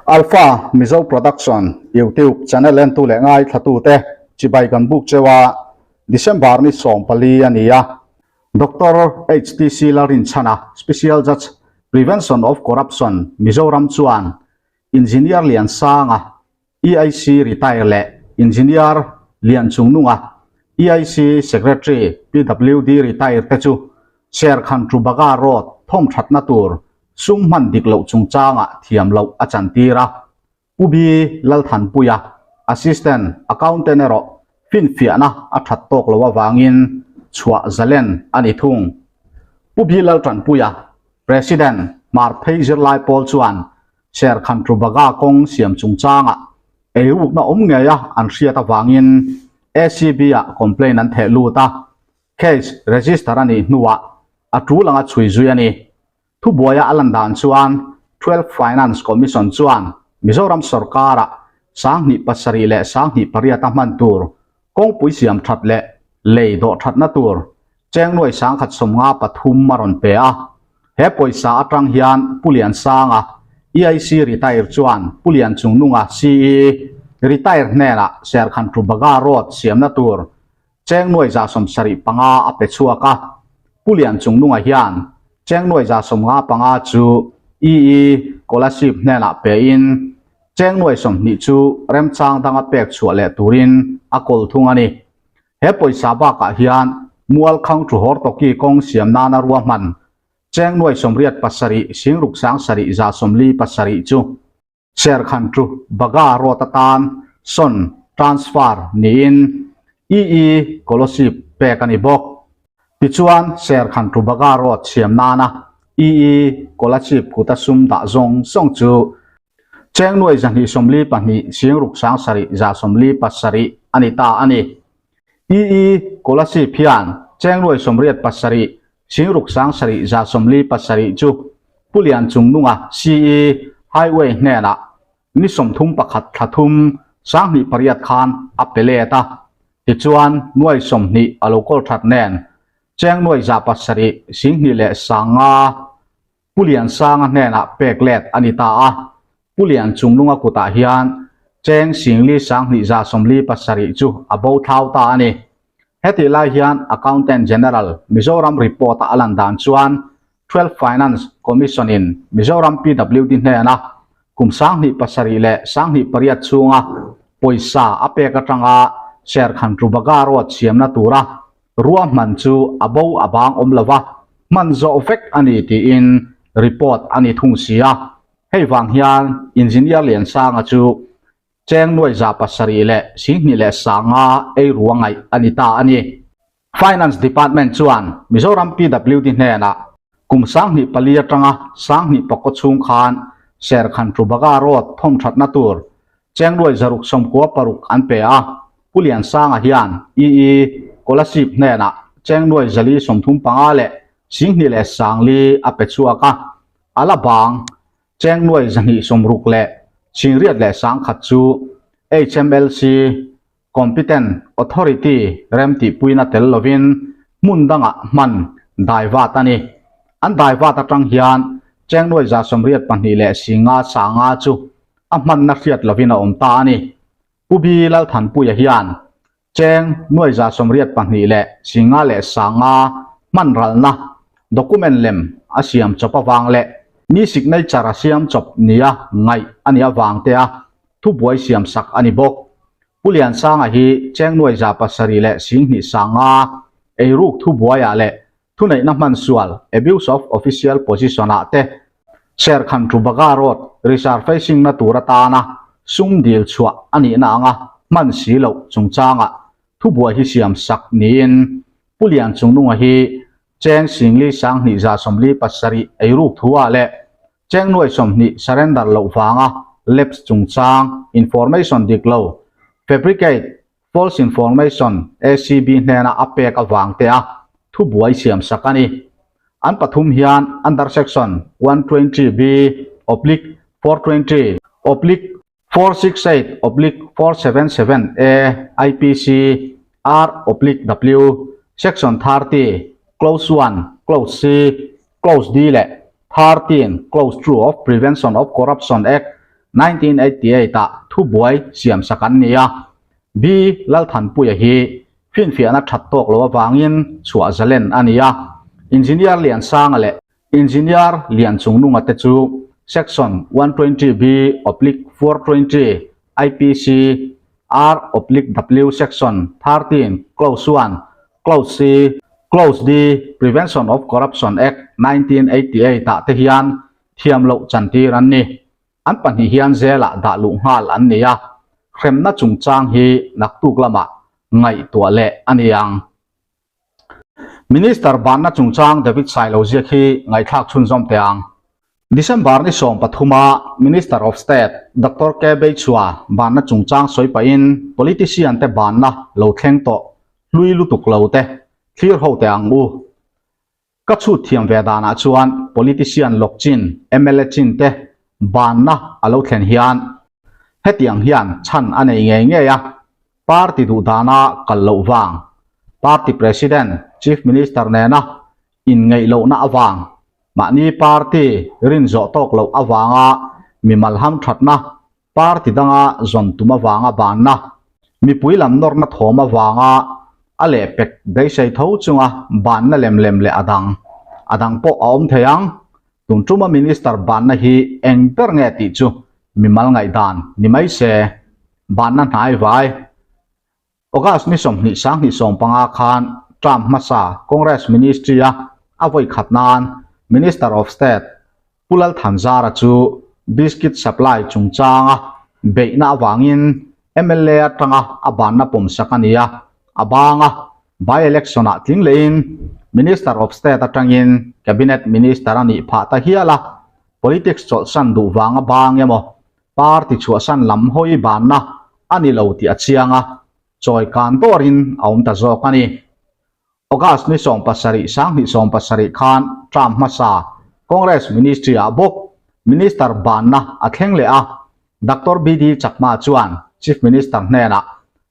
Alpha Mizo Production YouTube channel entu leh ngaithlatute chibai kan buk cheu a, December ni 14 a ni a. Doctor HTC Lalrinchhana, Special Judge, Prevention of Corruption, Mizoram chuan Engineer Liansanga, EIC Retire leh Engineer Lianchungnunga, EIC Secretary, PWD Retire te chu Serkhan Trubaga Road thawmthatna tur sum hman dik loh chungchangah thiam loh a chantir a. Pu B. Lalthanpuia, Assistant Accountant erawh finfiahna a that tawk loh avangin chhuah zalen a ni thung. Pu B. Laltanpuia, President, Hmarphei zirlai pawl chuan Serkhan Trubaga kawng siam chungchangah eirukna awm ngeia an hriat avangin ACB-ah complaint an theh lut a, case register a nih hnuah a tul anga chhui zui a ni. Thubuaia a lan dan chuan 12 Finance Commission chuan Mizoram sorkara 2007 leh 2008 a hman tur kawngpui siam that leh lei dawh thatna tur cheng nuai 153 a rawn pe a. He pawisa atang hian Pu Liansanga, EIC retire chuan Pu Lianchungnunga, CE retire hnenah Serkhan Trubaga Road siamna tur Cheng nuai 75 a pe chhuak a, Pu Lianchungnunga hian cheng nuai 55 chu EE Kolasib hnenah pein cheng nuai 20 chu remchang danga pek chhuah leh turin a kawl thung a ni. He pawisa bakah hian Mualkhang Truhawrtawki kawng siam nana ruahman cheng nuai 87 singruk 7 147 chu Serkhan chu Baga Road atan sawn transfer niin EE Kolosip pek a ni bawk. Tichuan Serkhan chu Baga Road siam nana EE Kolasib kuta sum dah zawng zawng chu cheng nuai 242 singruk 7 147 a ni ta a ni. EE Kolasib hian cheng nuai 87 singruk 7 147 chu Pu Lianchungnunga CE Highway hnenah ni 31 thla thum 2008 khan a pe let a, tichuan nuai 20 a lo kawl that nen cheng nuai 700 singhnih leh 500 Pu Liansanga hnenah pek let a ni ta a. Pu Lianchungnunga kutah hian cheng singli 2 147 chu a bo thlau ta a ni. Hetih lai hian Accountant General Mizoram report-a a lan dan chuan 12 Finance Commission in Mizoram PWD hnena kum 2007 leh 2008 chhunga pawisa a pek atanga Serkhan Trubaga Road siamna tura ruahman chu a bo a bang awm lova, hman zawh vek a ni tiin report a ni thung si a. Hei vang hian Engineer Liansanga chu cheng nuai 700 leh 2 leh 500 ei rua ngaih a ni ta a ni. Finance Department chuan Mizoram PWD hnenah kum 2004 atanga 2009 chhung khan Serkhan Trubaga Road thawmthatna tur cheng nuai 696 an pe a. Pu Liansanga hian EE Kolasib hnenah cheng nuai 435 leh 2 leh 4 a pe chhuak a, a la bang cheng nuai 260 leh 8 leh 100 chu HMLC Competent Authority remtihpuina tel lovin hmun dangah hman daivat a ni. An daivat atang hian cheng nuai 82 leh 5 500 chu a hmanna hriat lovin a awm ta a ni. Pu B. Lalthanpuia hian cheng nuai 82 leh 5 leh 500 hman ralna document lem a siam chawp awang leh mi signature a siam chawp nia ngaih a ni awang te a thubuai siam sak a ni bawk. Pu Liansanga hi cheng nuai 700 leh 2 500 eiruk thubuaiah leh thuneihna hman sual abuse of official position ah te Serkhan Trubaga Road resurfacing na tur atana sum dil chhuah a nihna anga hman si loh chungchangah thubuai hi siam sak niin Pu Lianchungnunga hi cheng singli 2 147 eiruk thuah leh cheng nuai 20 surrender loh wanga lapse chungchang information dik lo fabricate false information ACB hnena a pek awang te a thubuai siam sak a ni. An pathum hian under section 120 B oblique 420 oblique 468 oblique 477 A IPC R oblique W section 30 clause 1 clause C clause D leh 13 clause 2 of Prevention of Corruption Act. 1988 ah thubuai siamsak an ni a. B Lalthanpuia hi finfiahna that tawk lo avangin chhuah zalen a ni a. Engineer Liansanga leh Engineer Lianchungnunga te chu Section 120B oblique 420 IPC R oblique W Section 13 Clause 1 Clause C Clause D Prevention of Corruption Act 1988 ah te hian thiam loh chantir an ni. An pahnih hian zelah dah luh nghal an ni a, hremna chungchang hi naktuk lamah ngaihtuah leh a ni ang. Minister banna chungchang David Sailo ziak hi ngaihthlak chhunzawm teh ang. December ni 13 a Minister of State Doctor K Beichhua banna chungchang sawi pahin politician te banna lo thleng tawh hlui lutuk lo te thlir ho teh ang u. Ka chhut thiam ve danah chuan politician lawk chin, mla chin te banna a lo thlen hian hetiang hian chhan a nei ngei ngei a, party duh dana kal loh vang, party president, chief minister nena inngeih lohna avang, mahni party rin zawh tawk loh avanga mimal hamthatna Party danga zawn tum avanga banna, mipui lam nawrna thawm avanga a lehpek beisei tho chunga banna lem lem leh a dang a dang pawh a awm thei ang. Tun tuma Minister banna hi eng ber nge tih chu mimal ngaihdan ni mai se, banna hnai vai. August ni 22 2015 khan term hmasa Congress Ministry-a a vawi khat nan Minister of State Pu Lalthanzara chu biscuit supply chungchanga beihna avangin mla atanga a banna pawmsak a ni a, a banga by-election-ah tling lehin Minister of State atangin Cabinet Minister a nih phah ta hial a, politics chawlhsan duh vanga bang emaw Party chhuahsan lam hawi banna a ni lo tih a chiang a, chawi kan dawrin a awm ta zawk a ni. August ni 17 2017 khan term hmasa Congress Ministry-ah bawk Minister banna a thleng leh a, Doctor BD Chakma chuan Chief Minister hnenah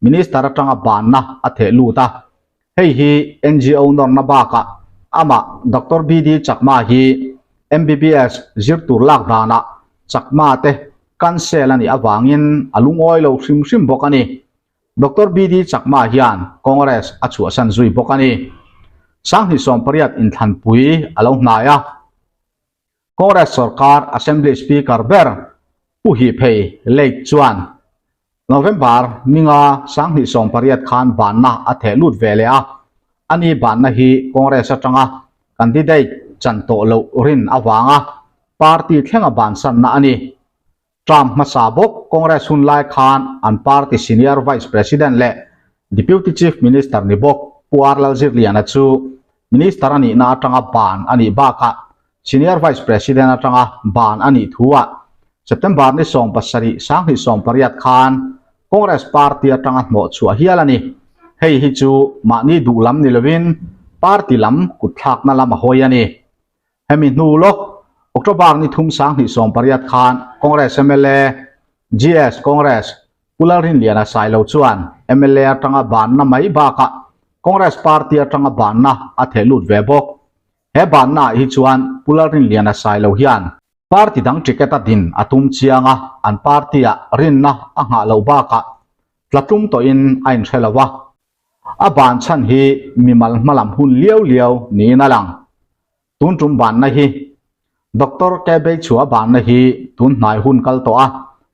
Minister atanga banna a theh lut a, Hei hi NGO nawrna bakah amah Doctor BD Chakma hi MBBS zir tur lak danah Chakma te cancel a nih avangin a lungawi lo hrim hrim bawk a ni. Doctor BD Chakma hian Congress a chhuahsan zui bawk a ni. 2018 inthlanpui a lo hnai a. Congress sorkar Assembly Speaker ber Pu Hiphei Late chuan November ninga 2018 khan banna a theh lut ve leh a, ani banna hi Congress atanga candidate chan tawh loh rin avanga party thlenga bansanna a ni. Term hmasa bawk Congress hun lai khan an party senior vice president leh deputy chief minister ni bawk Pu R Lalzirliana chu minister a nihna atanga ban a nih bakah senior vice president atanga ban a nih thuah September ni 17 2018 khan Congress party atanga hnawh chhuah hial a ni. Hei hi chu mahni duh lam ni lovin party lam kutthlakna lam a hawi a ni. Hemi hnu lawk, October ni thum 2018 khan Congress mla, GS Congress, Pu Lalrinliana Sailo chuan mla atanga banna mai bakah Congress party atanga banna a theh lut ve bawk. He banna ah hi chuan Pu Lalrinliana Sailo hian party dang ticket a din a tum chiang a, an party ah rinna a nghah loh bakah tla tlum tawhin a inhre lo a. A ban chhan hi mimal hmalam hun liau liau niin a lang. Tun tum banna hi Doctor K Beichhua banna hi tun hnai hun kal tawh a,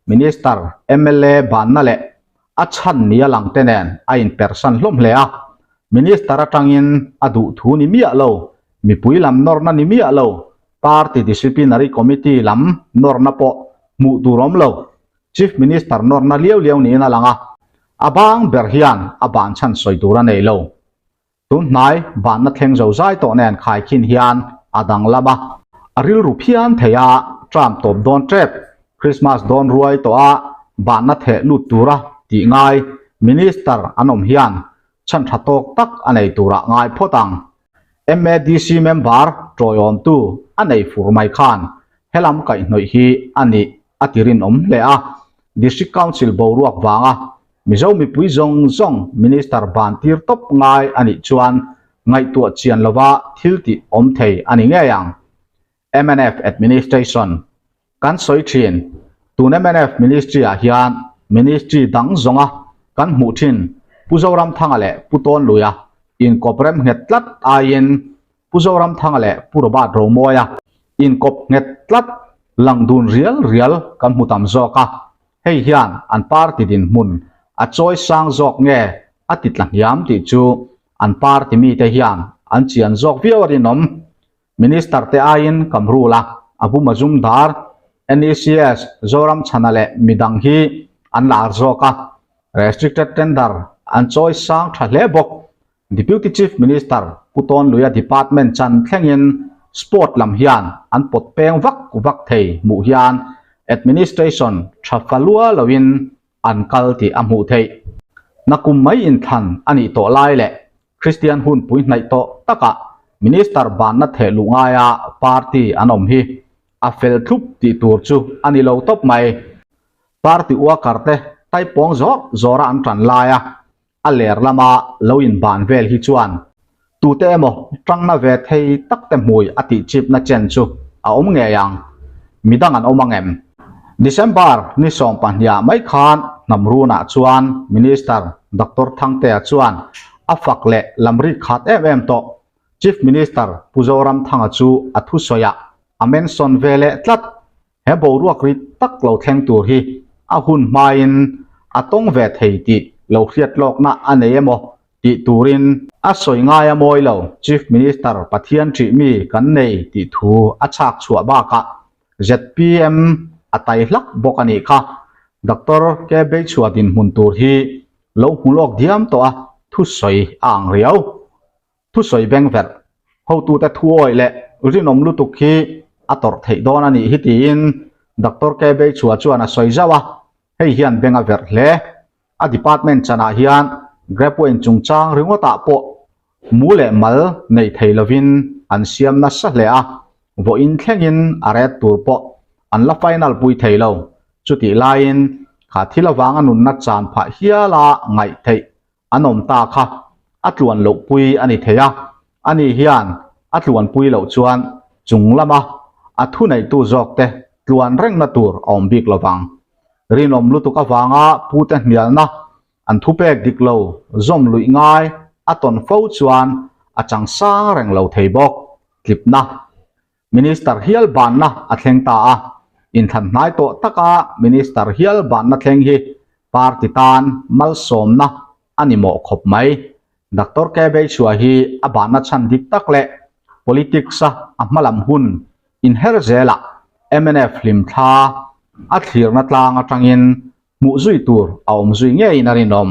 Minister, mla banna leh a chhan nia lang te nen a inpersan hlawm hle a. Minister atangin a duh thu ni miah lo, mipui lam nawrna ni miah lo, Party Disciplinary Committee lam nawrna pawh hmuh tur awm lo, Chief Minister nawrna liau liau niin a lang a. A bang ber hian a ban chhan sawi tur a nei lo. Tun hnai banna thleng zo zai tawh nen khaikhin hian a danglam a. A rilru phian thei a, tram tawp dawn tep, Christmas dawn ruai tawh a banna theh lut tura tih ngai Minister an awm hian chhan tha tawk tak a nei turah ngai phawt ang. MADC member tawiawmtu a nei fur mai khan helam kaihhnawih hi a nih a ti rinawm hle a, District Council boruak vanga Mizo mipui zawng zawng Minister ban tir tawp ngai a nih chuan ngaihtuah chian lova thil tih awm thei a ni ngei ang. Mnf Administration kan sawi thin. Tun mnf Ministry-ah hian Ministry dang zawnga kan hmuh thin Pu Zoramthanga leh Pu Tawnluia inkawp rem nghet tlat aiin Pu Zoramthanga leh Pu Robert Romawia inkawp nghet tlat lang dun rial rial kan hmu tam zawk a, hei hian an party dinhmun a chawi sang zawk nge a ti tla hniam tih chu an party mite hian an chian zawk viau a rinawm. Minister te aiin Kamrula, Abu Mazumdar, NECS, Zoramchhana leh midang hi an lar zawk a, restricted tender an chawi sang tha hle bawk. Deputy Chief Minister Pu Tawnluia department chan thlengin sport lam hian an pawt peng vak vak thei hmuh hian administration tha fa lua loin an kal tih a hmuh theih. Nakum mai inthlan a nih tawh lai leh Kristian hunpui hnaih tawh takah Minister banna theh luh ngaia party an awm hi a fel thlup tih tur chu a ni lo tawp mai. Party worker te taipawng zawr zawra an tan laia a ler lama lo inban vel hi chuan tute emaw tangna ve thei tak te hmui a tih chipna chen chu a awm ngei ang. Midang an awm ang em? December ni 22 mai khan Hnamrunah chuan Minister Doctor Thangtea chuan a fak leh lamrik khat em em tawh. Chief Minister Pu Zoramthanga chu a thusawiah a mention ve leh tlat. He boruak rit tak lo thleng tur hi a hun hmain a tawng ve thei tih lo hriat lawkna a nei emaw tih turin a sawi ngai a mawi lo. Chief Minister Pathian ṭih mi kan nei tih thu a chhak chhuah bakah zpm a tai hlak bawk a nih kha. Doctor K. Beichhua dinhmun tur hi lo hmu lawk diam tawh a thusawi a ang riau. Thusawi bengverh, hotute thuawi leh rinawm lutuk hi a tawrh theih dawn a nih hi tiin Doctor K. Beichhua chuan a sawi zauh a, hei hian beng a verh hle. A department chanah hian Grapewin chungchang ringawtah pawh mu leh mal nei thei lovin an siam nasa hle a, vawiin thlengin a ret tur pawh an la final pui thei lo. Chutih laiin kha thil avanga nunna chan phah hiala ngaih theih an awm ta kha a tluan loh pui a ni thei a, ani hian a tluan pui loh chuan chung lama a thuneihtu zawkte tluan rengna tur a awm bik lo vang. Rinawm lutuk avanga pute hnialna an thupek dik lo zawm luih ngai a tawn fo chuan a chang sang reng lo thei bawk. Tlipna. Minister hial banna a thleng ta a, inthlan hnai tawh taka Minister hial banna thleng hi party tan malsawmna a ni mawh khawp mai. Doctor K Beichhua hi a banna chhan dik tak leh politics-a a hmalam hun inher zelah mnf hlimthla a thlirna tlang atangin hmuh zui tur a awm zui ngeiin a rinawm.